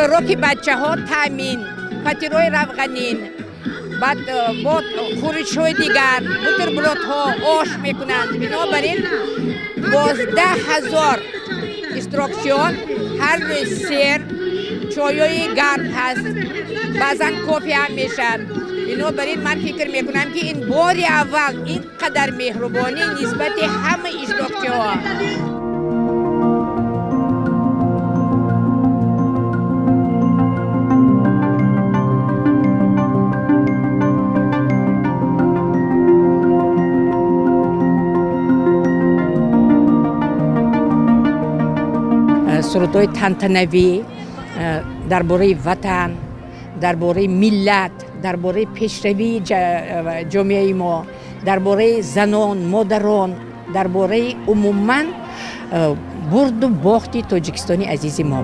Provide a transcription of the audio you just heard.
Хӯроки бачаҳо таъмин, фатирои равғанин, баъд бо хӯришҳои дигар, бутербродҳо, ош мекунанд. Бинобар ин 12 000 иштирокчиён ҳар рӯз сер, чойҳои гарм ҳаст, баъзан кофе ҳам мешавад. Бинобар ин ман фикр мекунам, ки ин бори аввал ин қадар меҳрубонӣ нисбати ҳама иштирокчиҳо. Сурудҳои тантанавӣ дар бораи ватан, дар бораи миллат, дар бораи пешравии ҷомеаи мо, дар бораи занон, модарон, дар бораи умуман бурду бохти Тоҷикистони азизи мо.